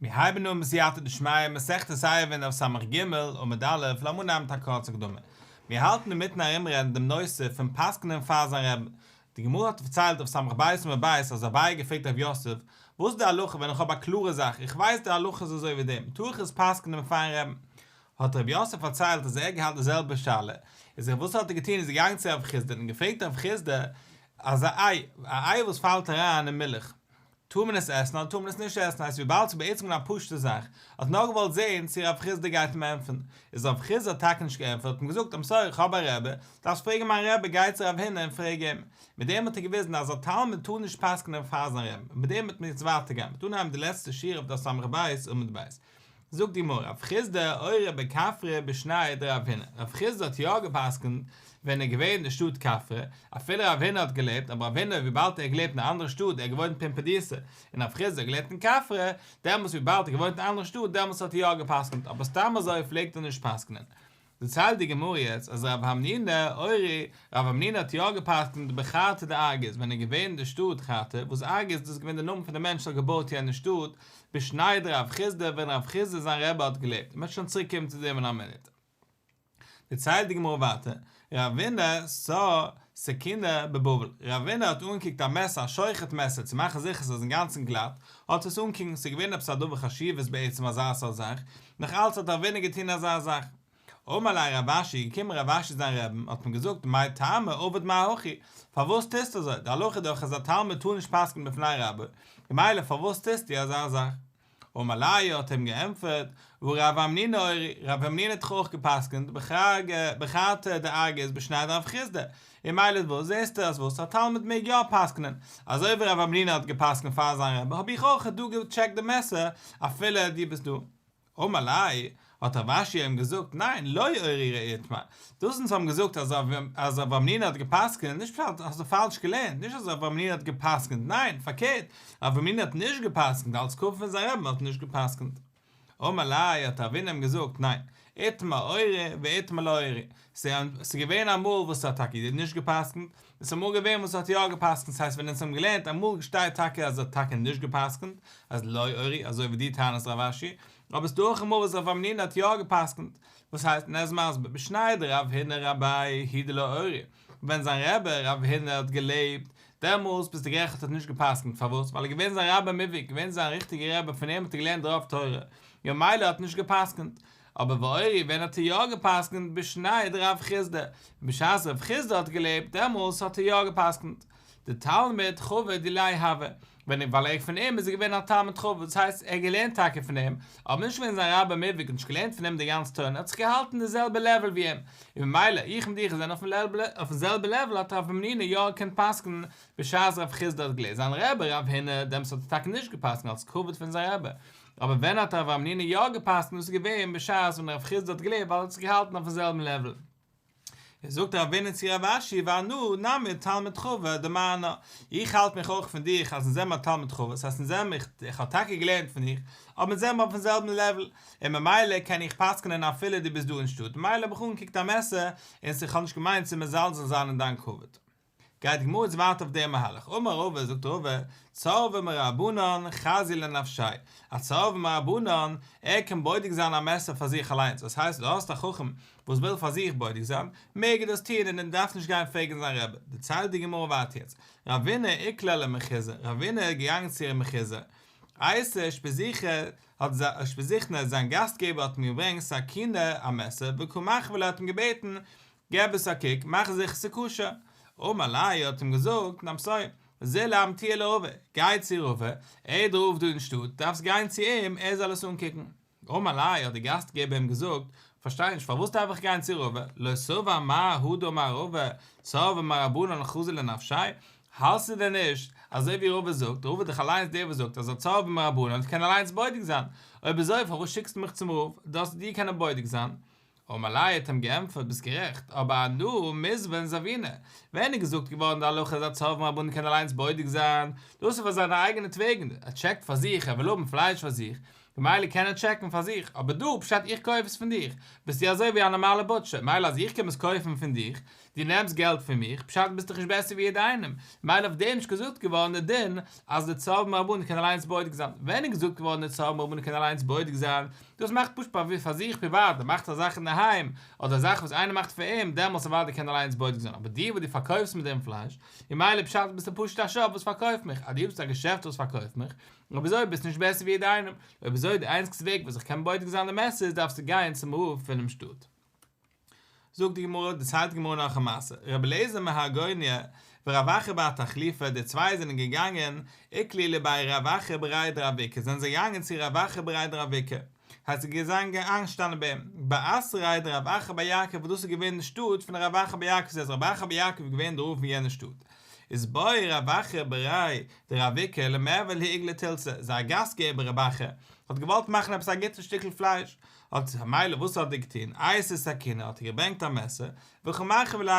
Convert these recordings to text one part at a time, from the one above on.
מיר הייבן אן בסייעתא דשמיא מסכת עירובין דף ס"ג עמוד א', לאמיר נעמען א קורצע הקדמה. מיר האלטן אינמיטן ארומרעדן דעם נושא פון פסק'נען פאר זיין רעבן. די גמרא האט פארציילט דף ס"ב עמוד ב' אז אביי האט געפרעגט רב יוסף, וואס איז די הלכה ווען איך האב א קלארע זאך, איך ווייס די הלכה איז אזוי ווי דעם, טאר איך עס פסק'נען פאר'ן רעבן? האט רב יוסף פארציילט אז ער האט געהאט די זעלבע שאלה, איז ער וואס האט ער געטון איז ער געגאנגען צו רב חסדא און געפרעגט רב חסדא אז א איי, א איי וואס פאלט אריין אין מילך, טאר מען עס עסן אדער טאר מען עס נישט עסן, הייסט וויבאלד ס'איז בעצם געווען א פשוטע זאך, האט נאר געוואלט זעהן צו רב חסדא גייט אים ענטפערן, איז רב חסדא האט טאקע נישט געענטפערט, האט אים געזאגט I'm sorry איך האב א רבי, דארפסט פרעגן מיין רבי, גיי צו רב הונא און פרעג אים, מיט דעם האט ער געוויזן אז א תלמיד טאר נישט פסק'נען פאר זיין רבי, און מיט דעם וועט מען יעצט ווייטער גיין, מ'וועט אנהייבן די לעצטע שורה אויף דף ס"ב עמוד ב'. זאגט די גמרא, רב חסדא אורי בכפרי בשני דרב הונא, רב חסדא האט יא געפסקנט ווען ער איז געווען אין די שטאט כפרי, אפילו רב הונא האט געלעבט, אבער רב הונא וויבאלד ער האט געלעבט אין א אנדערע שטאט, ער האט געוואוינט אין פומבדיתא, און רב חסדא האט געלעבט אין כפרי, דעמאלטס וויבאלד ער האט געוואוינט אין א אנדערע שטאט דעמאלטס האט ער יא געפסקנט, אבער סתם אזוי פלעגט ער נישט פסקנען. דערציילט די גמרא יעצט אז רב המנונא אורי, רב המנונא האט יא געפסקנט בחרתא דארגז ווען ער איז געווען אין די שטאט חרתא, וואס ארגז דאס איז געווען די נאמען פון די מענטש וואס האט געבויט יענע שטאט, בשני דרב חסדא ווען רב חסדא זיין רבי האט געלעבט, מ'וועט שוין צוריק קומען צו דעם אין א מינוט. דערציילט די גמרא ווייטער, רבינא סר סכינא בבבל, רבינא האט אנגעקוקט א מעסער א שוחט מעסער צו מאכן זיכער ס'איז אינגאנצן גלאט, האט עס אנגעקוקט ס'איז געווען עפעס א דבר חשיבות בעצם אזא סארט זאך, נאך אלץ האט רבינא געטון אזא זאך. אמר ליה רב אשי, געקומען רב אשי זיין רעבן, האט אים געזאגט, מאי טעמא עביד מר הכי, פארוואס טוסטו אזוי, די הלכה איז דאך אז א תלמיד טאר נישט פסק'נען בפני רבו, ממילא פארוואס טוסטו אזא זאך? אמר ליה האט אים געענטפערט, והא רב המנונא אורי, רב המנונא האט דאך אויך געפסק'נט בחרתא דארגז בשני דרב חסדא, און מילא וואס זעסטו אז וואס א תלמיד מעג יא פסק'נען, אזוי ווי רב המנונא האט געפסק'נט פאר זיין רבי האב איך אויך דא געטשעקט די מעסער אפילו דו ביסט דא. אמר ליה, האט רב אשי אים געזאגט, ניין, לא אורי איתמר, דאס אונז האבן געזאגט אז רב המנונא האט גע'פסק'נט, נישט פשט האסטו פאלש געלערנט, נישט אז רב המנונא האט גע'פסק'נט, ניין, פארקערט, רב המנונא האט נישט גע'פסק'נט, אלס כבוד פון זיין רבי'ן האט ער נישט גע'פסק'נט. אמר ליה, האט רבינא אים געזאגט, ניין, איתמר אורי ואיתמר לא אורי, ס'איז געווען אמאל וואס ס'האט טאקע נישט גע'פסק'נט, און ס'איז אמאל געווען וואס ס'האט יא גע'פסק'נט, ס'הייסט ווען אונז האבן געלערנט אמאל שטייט טאקע אז ער האט טאקע נישט גע'פסק'נט, אז לא אורי, אזוי ווי דו טענה'סט רב אשי, אבער ס'דא אויך אמאל וואס רב המנונא האט יא גע'פסק'נט, וואס הייסט, און ער איז מסביר, בשני דרב הונא רביה הוא דלא אורי, ווען זיין רבי רב הונא האט געלעבט, דעמאלס ביסטו גערעכט האט ער נישט גע'פסק'נט, פארוואס? ווייל ער איז געווען זיין רבי מובהק, געווען זיין ריכטיגע רבי, פון אים האט ער געלערנט רוב תורה, ממילא האט ער נישט גע'פסק'נט. אבער ואורי ווען האט ער יא גע'פסק'נט בשני דרב חסדא, בשעת רב חסדא האט געלעבט דעמאלס האט ער יא גע'פסק'נט, דתלמיד חביב דיליה הוה, ווען ווייל ער פון אים איז ער געווען א תלמיד חביב דאס הייסט ער האט געלערנט טאקע פון אים, אבער נישט געווען זיין רבי מובהק און נישט געלערנט פון אים די גאנצע תורה און האט זיך געהאלטן די זעלבע level ווי אים, און ממילא איך מיט דיך זענען אויפן זעלבע level האט רב המנונא יא געקענט פסק'נען בשעת רב חסדא האט געלעבט, זיין רבי רב הונא דעמאלס האט ער טאקע נישט גע'פסק'נט אלס כבוד פון זיין רבי, אבער ווען האט רב המנונא יא געפסקנט דאס איז געווען בשעת ווען רב חסדא האט געלעבט ווייל ער האט זיך געהאלטן אויפן זעלבן level. איז זאגט רבינא צו רב אשי ואנא נמי תלמיד חביב דמר אנא, איך האלט מיך אויך פון דיך אז אונז זעמער א תלמיד חביב, ס'הייסט אונז זעמער, איך האב טאקע געלערנט פון דיך, אבער אונז זעמער אויפן זעלבן level, און ממילא קען איך פסק'נען אפילו דו ביסט דא אין שטאט, ממילא האב איך אנגעקוקט א מעסער, און ס'איז כ'האב נישט געמיינט צו מזלזל זיין אין דיין כבוד. גייט די גמרא יעצט ווייטער אויף דעם מהלך, אמר רבא, זאגט רבא, צורבא מרבנן חזי לנפשיה, א צורבא מרבנן, ער קען בודק זיין א מעסער פאר זיך אליינס, דאס הייסט דו האסט א חכם וואס וויל פאר זיך בודק זיין, מעג ער דאס טון און ער דארף נישט גיין פרעגן זיין רבי, דערציילט די גמרא ווייטער יעצט, רבינא איקלע למחוזא, רבינא איז געגאנגען צו ר' מחוזא, אייתי אושפיזכא, האט אושפיזכנא זיין גאסטגעבער האט אים געברענגט סכינא א מעסער, וקא מחוי ליה האט אים געבעטן, געב עס א קוק, מאך זיכער ס'איז כשר. אמר ליה האט אים געזאגט, נמסור, זיל אמטייה לרבא, גיי צו רבא, ער איז דער רב דא אין שטאט, דארפסט גיין צו אים, ער זאל עס אנקוקן. אמר ליה האט דער גאסטגעבער אים געזאגט, פארשטיי נישט, פארוואס דארף איך גיין צו רבא, לא סבר מר הא דאמר רבא, צורבא מרבנן חזי לנפשיה, האלסטו דען נישט, אזוי ווי רבא זאגט, רבא איז דאך אליינס דער וואס זאגט אז א צורבא מרבנן קען אליינס בודק זיין, אויב אזוי פארוואס שיקסטו מיך צום רב, דארפסטו דיר קענען בודק זיין, אמר ליה האט אים געענטפערט ביסט גערעכט, אבער אנא מזבן זבינא, ווען איז געזאגט געווארן די הלכה אז א צורבא מרבנן קען אליינס בודק זיין, דאס איז פאר זיינע אייגענע וועגן, ער טשעקט פאר זיך, ער וויל האבן פלייש פאר זיך, ממילא קען ער טשעקן פאר זיך, אבער דא פשט איך קויף עס פון דיך, ביסטו אזוי ווי א נארמאלע butcher, מילא אז איך קום עס קויפן פון דיך, דו נעמסט געלט פון מיך, פשט ביסט דאך נישט בעסער ווי יעדער איינעם, ממילא אויף דעם איז נישט געזאגט געווארן די דין אז די צורבא מרבנן קען אליינס בודק זיין, ווען איז געזאגט געווארן די צורבא מרבנן קען אליינס בודק זיין, דאס מאכט פשוט פאר זיך פריוואט, ער מאכט א זאך אינדערהיים, אדער א זאך וואס איינער מאכט פאר אים, דעמאלטס אוודאי קען ער אליינס בודק זיין, אבער דיר וואס דו פארקויפסט מיט דעם פלייש, ממילא פשט ביסטו פשוט א שאפ וואס פארקויפט מיך, אז דו ביסט א געשעפט וואס פארקויפט מיך, אויב אזוי ביסטו נישט בעסער ווי יעדער איינעם, אויב אזוי די איינציגסטע וועג וואס איך קען בודק זיין די מעסער איז דארפסטו גיין צום רב פונעם שטאט. זאגט די גמרא, דערציילט די גמרא נאך א מעשה, רבי אליעזר מהרגוניא ורב אחא בר תחליפא, די צוויי זענען געגאנגען, איקלעו לבי רב אחא בריה דרב איקא, זענען זיי געגאנגען צו רב אחא בריה דרב איקא, הייסט זיי זענען איינגעשטאנען ביי אים, באתריה דרב אחא בר יעקב וואס דאס איז געווען די שטאט פון רב אחא בר יעקב, ס'הייסט רב אחא בר יעקב איז געווען דער רב פון יענע שטאט, איז בעי רב אחא בריה דרב איקא למיעבד להו עיגלא תילתא, זייער גאסטגעבער רב אחא האט געוואלט מאכן עפעס א גוטע שטיקל פלייש, האט מילא וואס האט ער געטון, אייתי סכינא האט ער געברענגט א מעסער, וקא מחוי להו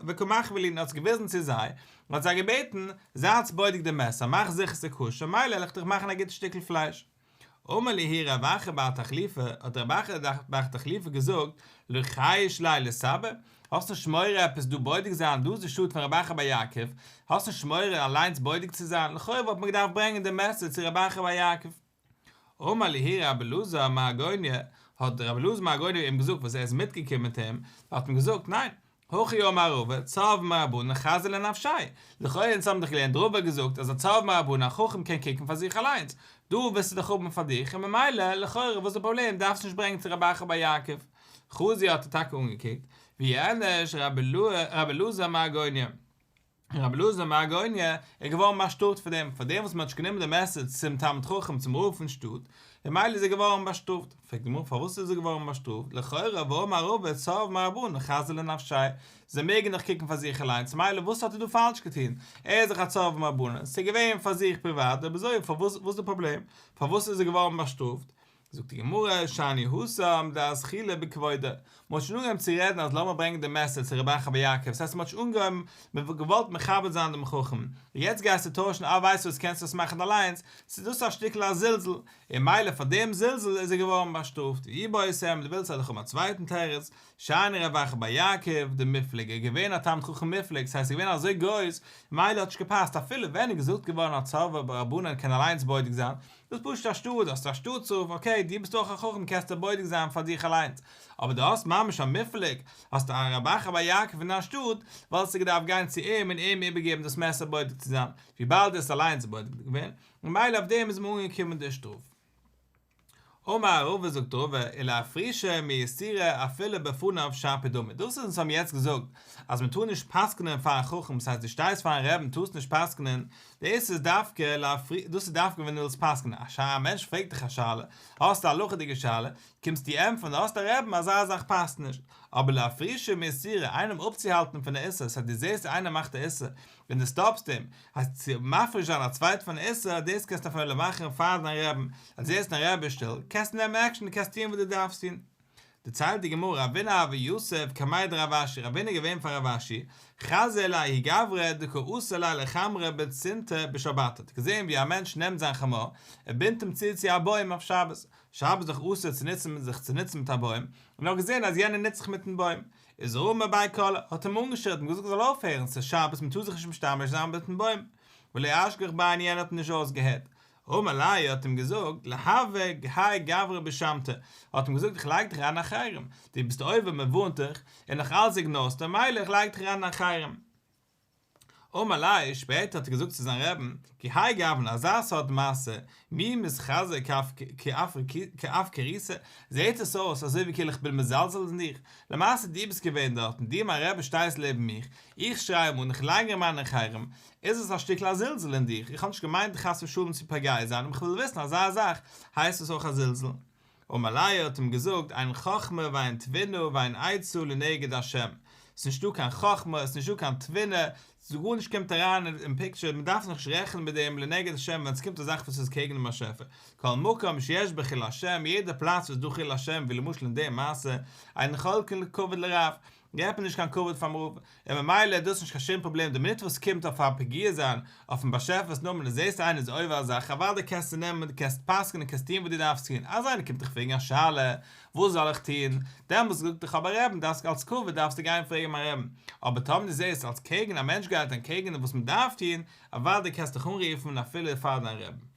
און האט עס געוויזן צו זיי, און האט זיי געבעטן, זייטס בודק די מעסער, מאך זיכער ס'איז כשר, מילא וועל איך דיך מאכן א גוטע שטיקל פלייש. אמר להו רב אחא בר תחליפא, האט רב אחא בר תחליפא געזאגט, לא חייש ליה לסבא, האסט נישט מורא עפעס דא בודק זיין, דא איז די שטאט פון רב אחא בר יעקב, האסט נישט מורא אליינס בודק צו זיין, לכאורה וואלט מען געדארפט ברענגען די מעסער צו רב אחא בר יעקב. אמר להו רבי אלעזר מהרגוניא, האט רבי אלעזר מהרגוניא אים געזאגט וואס ער איז מיטגעקומען מיט אים, האט אים געזאגט, ניין, הכי אמר רבא, צורבא מרבנן חזי לנפשיה, לכאורה אונז האבן דאך געלערנט רבא האט געזאגט אז א צורבא מרבנן א חכם קען קוקן פאר זיך אליינס, דא ווילסטו דאך האבן פאר דיך און ממילא לכאורה וואס איז די פראבלעם דארפסט נישט ברענגען צו רבי אחא בר יעקב. חזו האט ער טאקע אנגעקוקט, ואיענש רבי אלעזר מהרגוניא. און רבי אלעזר מהרגוניא איז געווארן באשטראפט פאר דעם, פאר דעם וואס מען האט נישט גענומען די מעסער צום תלמיד חכם צום רב פון שטאט, ממילא איז ער געווארן באשטראפט. פרעגט די גמרא פארוואס איז ער געווארן באשטראפט, לכאורה והאמר רבא צורבא מרבנן חזי לנפשיה, זיי מעגן דאך קוקן פאר זיך אליינס, מילא וואס האט ער דא פאלש געטון, ער איז דאך א צורבא מרבנן, ס'איז געווען פאר זיך פריוואט, אויב אזוי פארוואס וואס איז די פראבלעם, פארוואס איז ער געווארן באשטראפט? זאגט די גמרא, שאני התם דאתחילו בכבודו, מ'האט שוין אנגעהויבן צו רעדן אז לאמיר ברענגען די מעסער צו רבי אחא בר יעקב, ס'הייסט מ'האט שוין אנגעהויבן, מ'האט געוואלט מכבד זיין דעם חכם, יעצט גייסטו טוישן אה ווייסט וואס קענסט עס מאכן אליינס, ס'איז דאס א שטיקל א זלזול, און מילא פאר דעם זלזול איז ער געווארן באשטראפט, ואיבעית אימא דו ווילסט וועל איך האבן א צווייטן תירוץ, שאני רב אחא בר יעקב דמופלג, ער איז געווען א תלמיד חכם מופלג, ס'הייסט ער איז געווען אזוי גרויס, מילא האט נישט געפאסט אפילו ווען איז געזאגט געווארן א צורבא מרבנן קען אליינס בודק זיין, דאס פשוט א שטאט, האסט א שטאטס רב, אקעי, דו ביסט אויך א חכם קענסטו בודק זיין פאר דיך אליינס, אבער דו האסט ממש א מופלג, האסט א רב אחא בר יעקב אין דיין שטאט, וואלסטו געדארפט גיין צו אים און אים איבערגעבן דאס מעסער בודק צו זיין, וויבאלד ער איז אליינס בודק געווען, ממילא אויף דעם איז אים אנגעקומען די שטראף. אמר רבא זאגט רבא ולאפרושי מאיסורא אפילו בפניו שפיר דמי דאס וואס אונז האבן יעצט געזאגט אז מען טאר נישט פסק'נען פאר א חכם ס'הייסט דו שטייסט פארן רעבן טארסט נישט פסק'נען דאס איז דווקא דאס איז דווקא ווען דו ווילסט פסק'נען א שאלה א מענטש פרעגט דיך א שאלה האסט א הלכה'דיגע שאלה קומסטו ענטפערן האסט א רעבן אזא זאך פאסט נישט אבער לאפרושי מאיסורא איינעם אפצוהאלטן פון א איסור ס'הייסט דו זעסט איינער מאכט א איסור ווען דו סטאפסט אים, הייסט צו מפריש זיין א צווייטן פון איסור, דאס קענסטו אפילו מאכן פאר דיין רעבן, אז דו זעסט דיין רבי איז שטיל, קענסטו נעמען עקשן און קענסט טון וואס דו דארפסט טון. דערציילט די גמרא, רבינא הוה יתיב קמיה דרב אשי, רבינא איז געווען פאר רב אשי, חזייה לההוא גברא דקא אסר ליה לחמריה בצינתא בשבתא, האט ער געזען ווי א מענטש נעמט זיין חמור, ער בינדט אים צו צו א בוים אויף שבת, שבת איז דאך אסור צו נוצן זיך צו נוצן מיט א בוים, און ער האט געזען אז יענער נוצט זיך מיטן בוים, איז רמא ביה קלא, האט אים אנגעשריגן און געזאגט ער זאל אויפהערן, ס'איז שבת מען טאר זיך נישט משתמש זיין מיטן בוים, ולא אשגח ביה און יענער האט אים נישט אויסגעהערט, אמר ליה האט אים געזאגט, ליהוי האי גברא בשמתא, האט אים געזאגט איך לייג דיך אריין א חרם, דו ביסט עובר מען ווארנט דיך, און נאך אלץ איגנארסטו, מילא איך לייג דיך אריין א חרם. אמר ליה, שפעטער האט ער געזאגט צו זיין רעבן, כי האי גוונא, אזא סארט מעשה, מי מתחזי כאפקרותא, זעהט עס אויס אזוי ווי כאילו איך בין מזלזל אין דיך, למעשה דו ביסט געווען דארט און דו מיין רבי שטייסט לעבן מיך, איך שריי אים אן, איך לייג אים אריין אין חרם, איז עס א שטיקל א זלזול אין דיך, איך האב נישט געמיינט חס ושלום צו פוגע זיין, אבער איך וויל וויסן אזא זאך, הייסט עס אויך א זלזול? אמר ליה האט אים געזאגט אין חכמה ואין תבונה ואין עצה לנגד השם, ס'איז נישטא קיין חכמה, ס'איז נישטא קיין תבונה, ס'איז גארנישט קומט אריין אין פיקטשער, מ'דארף זיך נישט רעכענען מיט דעם לנגד השם ווען ס'קומט א זאך וואס איז קעגן דעם באשעפער, כל מקום שיש בו חילול השם, יעדע פלאץ וואס איז דא חילול השם ווי למשל אין די מעשה, אין חולקין כבוד לרב. געבט מען נישט קיין כבוד פאר'ן רב, און ממילא איז דאס נישט קיין שום פראבלעם, די מינוט וואס ס'קומט אויף א פגיעה זיין אויפ'ן באשעפער'ס נאמען און זעסט איינער איז עובר א זאך, אוודאי קענסטו נעמען, דו קענסט פסק'נען, קענסט טון וואס דו דארפסט טון, אז איינער קומט דיך פרעגן א שאלה, וואס זאל איך טון, דעמאלטס זאגט איך האב א רעבן, דארפסט אלס כבוד דארפסטו גיין פרעגן מיין רעבן, אבער טאמער דו זעסט אלס קעגן א מענטש גייט אנטקעגן וואס מען דארף טון, אוודאי קענסט דיך אנרופן אפילו פאר דיין רעבן.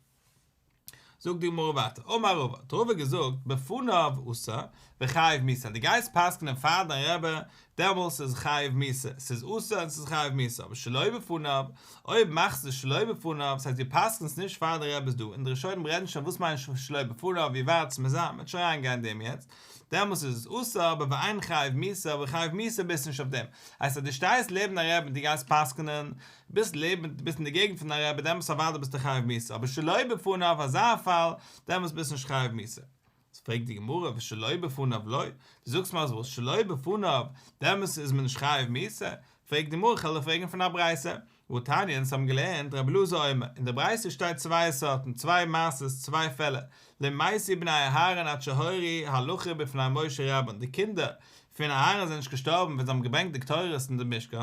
זאגט די גמרא ווייטער, אמר רבא, האט רבא געזאגט, בפניו אסור, וחייב מיתה, אז דו גייסט פסק'נען פאר דיין רבי, דעמאלס איז חייב מיתה, ס'איז אסור און ס'איז חייב מיתה, אבער שלא בפניו, אויב מאכסטו עס שלא בפניו, ס'הייסט דו פסק'נסט נישט פאר די רבי איז דא, און די ראשונים רעדן שוין וואס מיינט שלא בפניו, ווי ווייט ס'מוז זיין, מ'וועט שוין אריין גיין אין דעם יעצט, דעמאלס איז עס אסור, אבער ואין חייב מיתה, אבער חייב מיתה ביסט נישט אויף דעם, הייסט אז דו שטייסט לעבן א רבי און דו גייסט פסק'נען, ביסט לעבן, ביסט אין די געגנט פון א רבי, דעמאלס אוודאי ביסטו חייב מיתה, אבער שלא בפניו אזא פאל, דעמאלס ביסט נישט חייב מיתה. פרעגט די גמרא ושלא בפניו לא, דו זאגסט מיר אז וואס שלא בפניו, דעמאלס איז מען נישט חייב מיתה, פרעגט די גמרא כ'על דיר פרעגן פון א ברייתא, והתניא אונז האבן געלערנט רבי אלעזר אומר, אין די ברייתא שטייט צוויי סארטן, צוויי מעשות, צוויי פעלער, לא מתו בני אהרן עד שהורו הלכה בפני משה רבן, די קינדער פון אהרן זענען נישט געשטארבן ווען זיי האבן געברענגט די קטורת אין די משכן,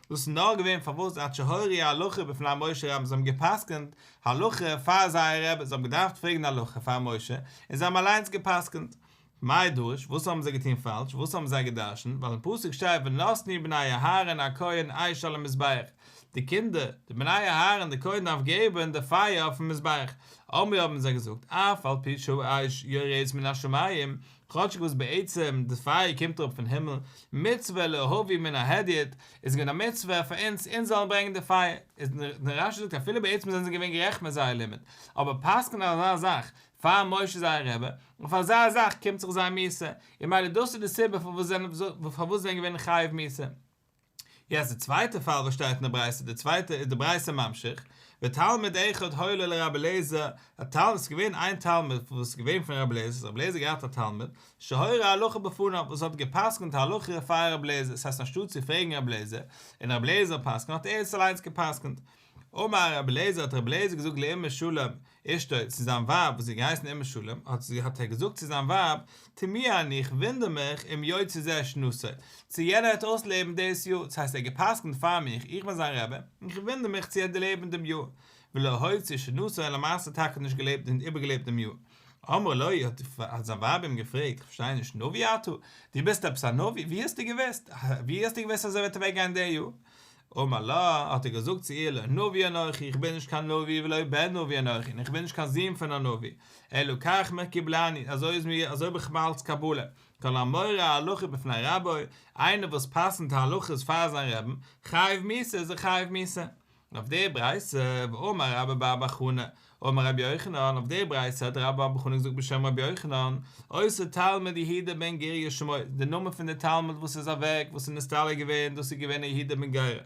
דאס איז נאר געווען פארוואס עד שהורו הלכה בפני משה רבן, זיי האבן גע'פסק'נט הלכה פאר זייער רבי, זיי האבן געדארפט פרעגן הלכה פאר משה, און זיי האבן אליינס גע'פסק'נט. מאי דרוש, וואס האבן זיי געטון פאלש, וואס האבן זיי גע'דרש'נט, ווייל אין פסוק שטייט ונתנו בני אהרן הכהן אש על המזבח, די קינדער, די בני אהרן די כהן דארף געבן די פייער אויפן מזבח, אמרו האבן זיי געזאגט, אף על פי שהאש יורדת מן השמים, כאטשיג וואס בעצם די פייער קומט אראפ פון הימל, מצוה להביא מן ההדיוט, איז געווען א מצוה פאר אונז אונז זאלן ברענגען די פייער, איז דער רש"י זאגט אפילו בעצם זענען זיי געווען גערעכט מיט זייער לימוד, אבער פסק'נען אזא זאך פאר משה זייער רבי, אויף אזא זאך קומט זיך זיי מיתה, און ממילא דאס איז די סיבה פארוואס זיי זענען געווען חייב מיתה. יעצט די צווייטע פאל וואס שטייט אין די ברייתא, די צווייטע איז די ברייתא ממשיך, ותלמיד אחד היה לו לרבי אליעזר, א תלמיד, ס'איז געווען איין תלמיד וואס איז געווען פון רבי אליעזר, רבי אליעזר האט געהאט א תלמיד, שהורה הלכה בפניו, וואס האט גע'פסק'נט הלכה פאר רבי אליעזר, ס'הייסט אנשטאט צו פרעגן רבי אליעזר, און רבי אליעזר זאל פסק'נען, האט ער עס אליינס גע'פסק'נט. אמר רבי אליעזר האט רבי אליעזר געזאגט לאימא שלום אשתו צו זיין ווייב וואס זי האט געהייסן אימא שלום האט זי האט ער געזאגט צו זיין ווייב תמוה אני איך וואונדער מיך אם יוציא זה שנתו צו יענער וועט אויסלעבן דאס יאר דאס הייסט ער האט גע'פסק'נט פאר מיך איך בין זיין רבי און איך וואונדער מיך צו ער וועט דערלעבן דעם יאר ולא הוציא שנתו און למעשה טאקע נישט געלעבט און איבערגעלעבט דעם יאר אמרה לו האט זיין ווייב אים געפרעגט איך פארשטיי נישט נביא אתה דו ביסט עפעס א נביא ווי האסטו געוואוסט ווי האסטו געוואוסט אז ער וועט אוועקגיין די יאר אמר לה, האט ער געזאגט צו איר, לא נביא אנכי, איך בין נישט קיין נביא, ולא בן נביא אנכי, און איך בין נישט קיין זון פון א נביא, אלא כך מקובלני, אזוי איז מיר, אזוי האב איך אלץ קבלה, כל המורה הלכה בפני רבו, איינער וואס פסק'נט הלכות פאר זיין רעבן, חייב מיתה איז ער חייב מיתה. און אויף די ברייתא, ואמר רבה בר בר חנה, אמר רבי יוחנן, אויף די ברייתא האט רבה בר בר חנה געזאגט בשם רבי יוחנן, אותו תלמיד יהודה בן גריא שמו, די נאמען פון די תלמיד וואס איז אוועק, וואס איז נסתלק געווען, דאס איז געווען יהודה בן גריא.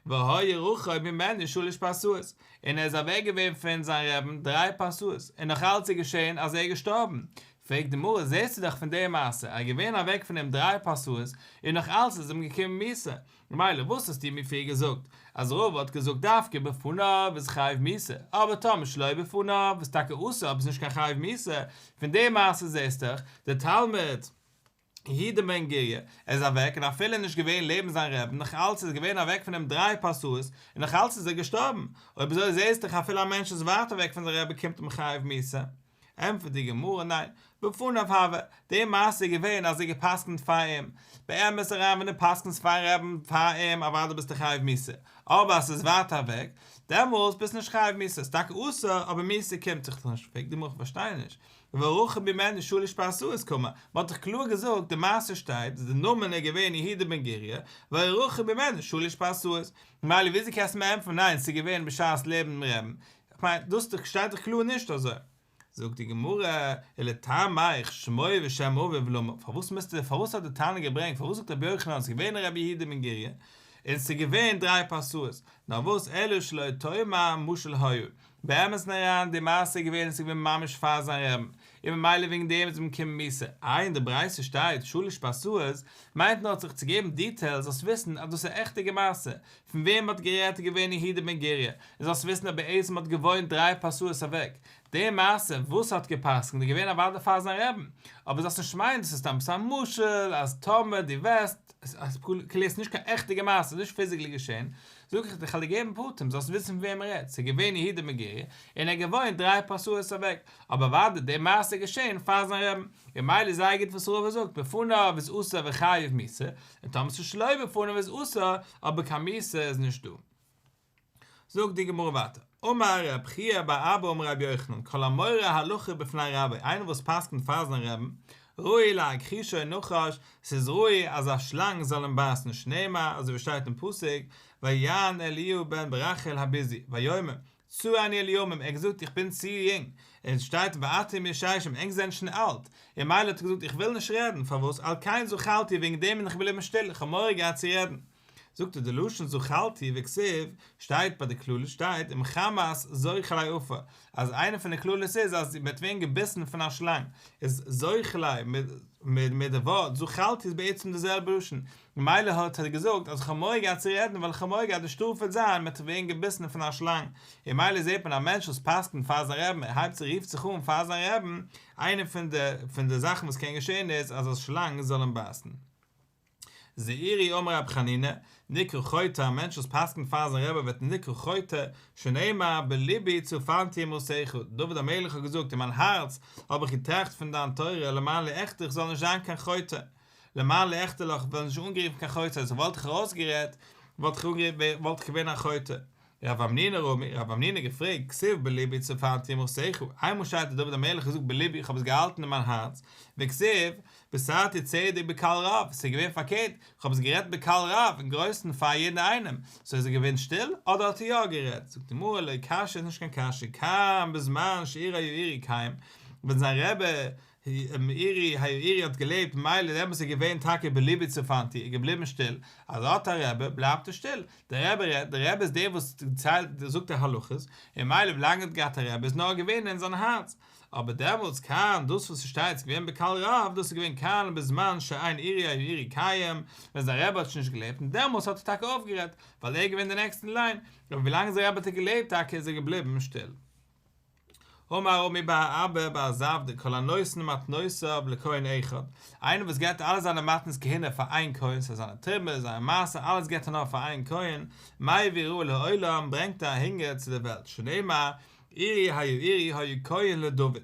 והיה רחוק ממנו שלש פרסאות, און ער איז אוועק געווען פון זיין רעבן דריי פרסאות, און נאך אלץ איז געשען אז ער איז געשטארבן. פרעגט די גמרא, זעסטו דאך פון די מעשה, ער איז געווען אוועק פון אים דריי פרסאות, און נאך אלץ איז אים געקומען מיתה, ממילא וואס האסטו מיר פריער געזאגט אז רבא האט געזאגט דווקא בפניו איז חייב מיתה, אבער טאמער שלא בפניו איז טאקע אסור אבער איז נישט קיין חייב מיתה, פון די מעשה זעסט דאך דער תלמיד יהודה בן גריא ער איז אוועק און אפילו נישט געווען לעבן זיין רעבן נאך אלץ איז געווען אוועק פון אים דריי פרסאות און נאך אלץ איז ער געשטארבן, אויב אזוי זעסט דאך אפילו א מענטש איז ווייט אוועק פון זיין רבי קומט אים חייב מיתה. ענטפערט די גמרא, ניין, בפניו הוה, די מעשה איז געווען אז ער האט גע'פסק'נט פאר אים, באמת אריין ווען דו פסק'נסט פאר'ן רעבן פאר אים אוודאי ביסטו חייב מיתה, אבער אז ס'איז ווייט אוועק, דעמאלס ביסטו נישט חייב מיתה, ס'איז טאקע אסור אבער מיתה קומט זיך נישט, פרעגט די גמרא איך פארשטיי נישט, והא רחוק ממנו שלש פרסאות קאמר, מ'האט דאך קלאר געזאגט די מעשה שטייט די נאמען איז געווען יהודה בן גריא, והיה רחוק ממנו שלש פרסאות, ממילא וויאזוי קענסטו מיר ענטפערן ניין ס'איז געווען בשעת לעבן דעם רעבן, כ'מיין, דאס שטייט דאך קלאר נישט אזוי. זאגט די גמרא, ולטעמיך שמו ושם אביו למה, פארוואס מוזטו, פארוואס האט די תנא געברענגט, פארוואס זאגט רבי יוחנן אז ס'איז געווען רבי יהודה בן גריא, און ס'איז געווען דריי פרסאות, נאר וואס אלא שלא תאמר משל היה, באמת'ן אריין די מעשה איז געווען עס איז געווען ממש פאר זיין רעבן, און ממילא וועגן דעם איז אים געקומען מיתה, איי אין די ברייתא שטייט שלש פרסאות, מיינט נאר זיך צו געבן דיטעילס זאלסט וויסן אז דאס איז א עכטיגע מעשה, פון וועם מ'האט גערעדט איז געווען יהודה בן גריא, און זאלסט וויסן אז בעצם האט געוואוינט דריי פרסאות אוועק. די מעשה וואס ער האט גע'פסק'נט איז געווען אוודאי פאר זיין רעבן, אבער זאלסט נישט מיינען דאס איז סתם ס'איז א משל אז טאמער דו וועסט, כאילו עס איז נישט קיין עכטיגע מעשה, ס'איז נישט פיזיקלי געשען, זאג איך דיר כ'על דיר געבן פרטים זאלסט וויסן פון וועם מ'רעדט, ס'איז געווען יהודה בן גריא און ער האט געוואוינט דריי פרסאות אוועק, אבער אוודאי די מעשה איז געשען פאר זיין רעבן, און ממילא איז זייער גוט וואס רבא זאגט בפניו איז אסור וחייב מיתה, און טאמער ס'איז שלא בפניו איז אסור, אבער קיין מיתה איז נישט דא. זאגט די גמרא ווייטער, אמר רב חייא בר אבא אמר רבי יוחנן, כל המורה הלכה בפני רבו, איינער וואס פסק'נט פאר זיין רעבן, ראוי להכחישו נחש, ס'איז ראוי אז א שלאנג זאל אים בייסן, שנאמר, אזוי ווי שטייט אין פסוק, ויען אליהו בן ברכאל הבוזי, ויאמר, צעיר אני לימים, ער האט געזאגט איך בין צו יונג, און עס שטייט ואתם ישישים, ענק זענען שוין אלט, און ממילא האט ער געזאגט איך וויל נישט רעדן, פארוואס, על כן זחלתי, וועגן דעם בין איך געבליבן שטיל, איך האב מורא געהאט צו רעדן. זאגט ער די לשון זחלתי וכתיב שטייט ביי די קללות שטייט אם חמת זוחלי עפר אז איינע פון די קללות איז אז מען וועט ווערן געביסן פון א שלאנג איז זוחלי מיט די ווארט זחלתי איז בעצם די זעלבע לשון ממילא האט ער געזאגט אז איך האב מורא געהאט צו רעדן ווייל איך האב מורא געהאט די שטראף וועט זיין מען וועט ווערן געביסן פון א שלאנג און ממילא זעט מען א מענטש וואס פסק'נט פאר זיין רעבן ער הייבט זיך רופט זיך אן פאר זיין רעבן איינע פון די פון די זאכן וואס קען געשען איז אז א שלאנג זאל אים בייסן. זעירי אמר רב חנינא, נקרא חוטא, א מענטש וואס פסק'נט פאר זיין רבי ווערט נקרא חוטא, שנאמר בלבי צפנתי אמרתך, דוד המלך האט געזאגט אין מיין הארץ האב איך געטראכט פון דיין תורה למען לא אחטא איך זאל נישט זיין קיין חוטא, למען לא אחטא לך וועל נישט אנגערופן קיין חוטא, אז וואלט איך ארויסגערעדט וואלט איך געווען א חוטא. רב המנונא רמי, רב המנונא געפרעגט, כתיב בלבי צפנתי אמרתך, איינמאל שטייט אז דוד המלך האט געזאגט בלבי איך האב עס געהאלטן אין מיין הארץ, וכתיב, בשרתי צדק בקהל רב, ס'איז געווען פארקערט, איך האב עס גערעדט בקהל רב, אין גרויסן פאר יעדן איינעם, סאו איז ער געווען שטיל, אדער האט ער יא גערעדט? זאגט די גמרא, לא קשיא איז נישט קיין קשיא, כאן בזמן שאורי היאירי קיים, ווען זיין רבי אורי היאירי האט געלעבט מילא דעמאלטס איז געווען טאקע בלבי צפנתי איז געבליבן שטיל, אז ער האט א רבי בלייבט ער שטיל, דער רבי רעדט, דער רבי איז דער וואס ציילט זאגט די הלכות, און מילא ווילאנג ער האט געהאט א רבי איז נאר געווען אין זיין הארץ, אבער דעמאלטס כאן דאס וואס ס'שטייט איז געווען בקהל רב דאס איז געווען כאן בזמן שאין אורי היאירי קיים, ווען זיין רבי האט שוין נישט געלעבט און דעמאלטס האט ער טאקע אויפגערעדט, ווייל ער איז געווען די נעקסט אין ליין, אבער ווילאנג זיין רבי האט געלעבט טאקע איז ער געבליבן שטיל. אמר רמי בר אבא בר זבדא כל הנותן מתנותיו לכהן אחד, איינער וואס געבט אלע זיינע מתנות כהונה פאר איין כהן, ס'איז זיינע תרומה, זיינע מעשר, אלעס געבט ער נאר פאר איין כהן, מביא רעה לעולם, ברענגט ער א הונגער צו די וועלט, שנאמר, אורי היאירי היה כהן לדוד.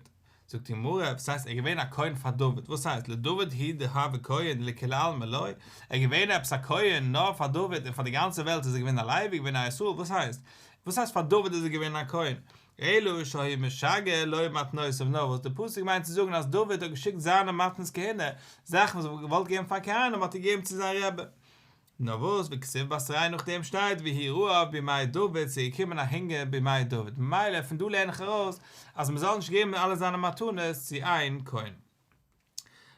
זאגט די גמרא, וואס הייסט ער איז געווען א כהן פאר דוד, וואס הייסט לדוד הוא דהוה כהן לכולי עלמא לא, ער איז געווען עפעס א כהן נאר פאר דוד און פאר די גאנצע וועלט איז ער געווען א לוי, געווען א ישראל, וואס הייסט? וואס הייסט פאר דוד איז ער געווען א כהן? אלא שהיה משגר לו מתנותיו נאר וואס די פסוק מיינט צו זאגן אז דוד האט געשיקט זיינע מתנות כהונה, זאכן וואס ער וואלט געוואלט געבן פאר כהנים האט ער געגעבן צו זיין רבי. נאר וואס וכתיב בתריה נאכדעם שטייט ויהי רעב בימי דוד ס'איז געקומען א הונגער בימי דוד ממילא פון דא לערן איך ארויס אז מ'זאל נישט געבן אלע זיינע מתנות צו איין כהן.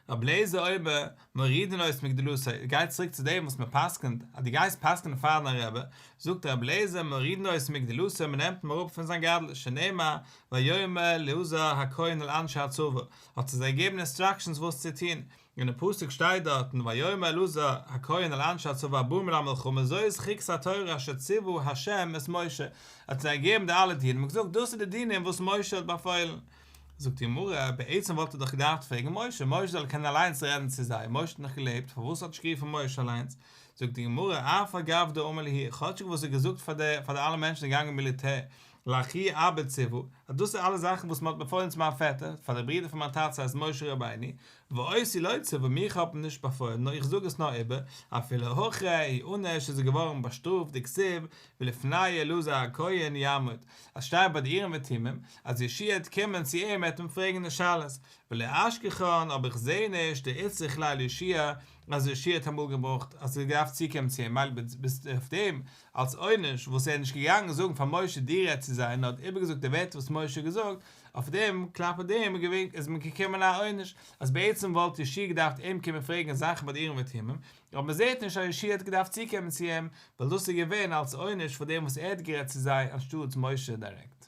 רבי אליעזר אומר, מורידין אותו מגדולתו, גייט צוריק צו דעם וואס מען פסק'נט, אז דו גייסט פסק'נען פאר דיין רבי, זאגט רבי אליעזר, מורידין אותו מגדולתו, מען נעמט אים אראפ פון זיין גדלות, שנאמר, ויאמר אלעזר הכהן אל אנשי הצבא, האט ער זיי געגעבן אינסטראקשענס וואס צו טון, אין די פסוק שטייט דארטן, ויאמר אלעזר הכהן אל אנשי הצבא הבאים אל המלחמה זאת חוקת התורה אשר ציוה ה' את משה, האט זיי געגעבן די אלע דינים און געזאגט דאס איז די דינים וואס משה האט באפוילן. זאגט די גמרא, בעצם וואלט ער דאך געדארפט פרעגן משה, משה זאל קענען אליינס רעדן צו זיי, משה האט נאך געלעבט, פארוואס האט נישט גערופן משה אליינס? זאגט די גמרא, אף על גב דאמר להו, כאטשיג וואס ער האט געזאגט פאר די פאר די אלע מענטשן געגאנגען אין מיליטער, לאחי אבא ציוו, אז דאס איז אלע זאכן וואס מען האט באפוילן צו מיין פעטער, פאר די ברודער פון מיין טאטע ס'הייסט משה רבינו, ואותי לא ציוו, מיך האט מען נישט באפוילן, נאר איך זאג עס נאר איבער, אפילו הכי איענש איז ער געווארן באשטראפט דכתיב, ולפני אלעזר הכהן יעמוד, אז שטייט ביי די אורים ותומים אז יהושע העט קומען צו אים ער העט אים פרעגן די שאלות, ולא אשכחן אבער איך זעה נישט דאיצטריך ליה ליהושע אז יהושע האט אמאל געברויכט אז ער האט געדארפט צוקומען צו אים מילא ביסט אויף דעם אלס עונש וואס ער איז נישט געגאנגען זאגן פאר משה דירעקט צו זיי נאר האט איבערגעזאגט די ווערטער וואס משה האט געזאגט, אויף דעם כלפי דעם איז מען געקומען א עונש אז בעצם וואלט יהושע געדארפט אים קומען פרעגן זאכן ביי די אורים ותומים, אבער מען זעט נישט אז יהושע האט געדארפט צוקומען צו אים, ווייל דאס איז געווען אלס עונש פאר דעם וואס ער האט גערעדט צו זיי אנשטאטס משה דירעקט.